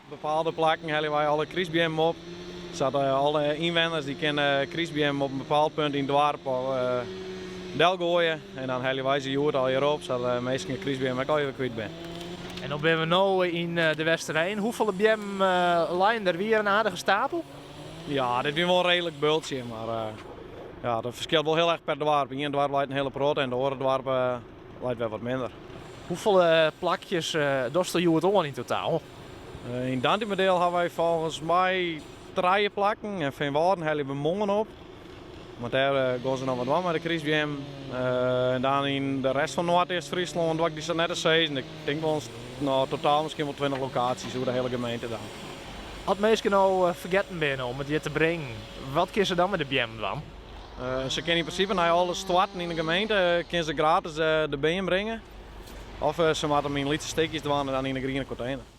Bepaalde plakken helje wy alle krystbeammen op, sadat alle ynwenners dy kinne krystbeammen op in bepaald punt yn it doarp delgoaie en dan helje wy se hjoed allegear op, sadat de minsken de krystbeammen ek allegear wer kwyt binne. En no binne we no yn De Westereen. Hoefolle beammen leinen der? Wie der in aardige stapel? Ja, dit wie wol in reedlik bultsje, mar ja, dat ferskilt wol hiel erch per doarp. Ien doarp leit in hiele protte en de oare doarp leit wer wat minder. Hoefolle plakjes dochsto hjoed oan yn totaal? Yn Dantumadiel hawwe wy folgens my trije plakken en Feanwâlden helje we moarn op. Want dêr gean se noch wat dwaan mei de krystbeammen. En dan yn de rest fan Noardeast-Fryslân doar ik dy sa net te sizzen. Ik tink wol no, totaal miskien wol 20 lokaasjes oer de hiele gemeente dan. As minsken no fergetten binne om it hjir te bringen, wat kinne se dan mei de beammen dwaan? Se kinne yn prinsipe nei alle stoarten yn de gemeente kinne se gratis de beam bringe. Of se moatte 'm yn lytse stikjes dwaan en dan yn de griene kontener.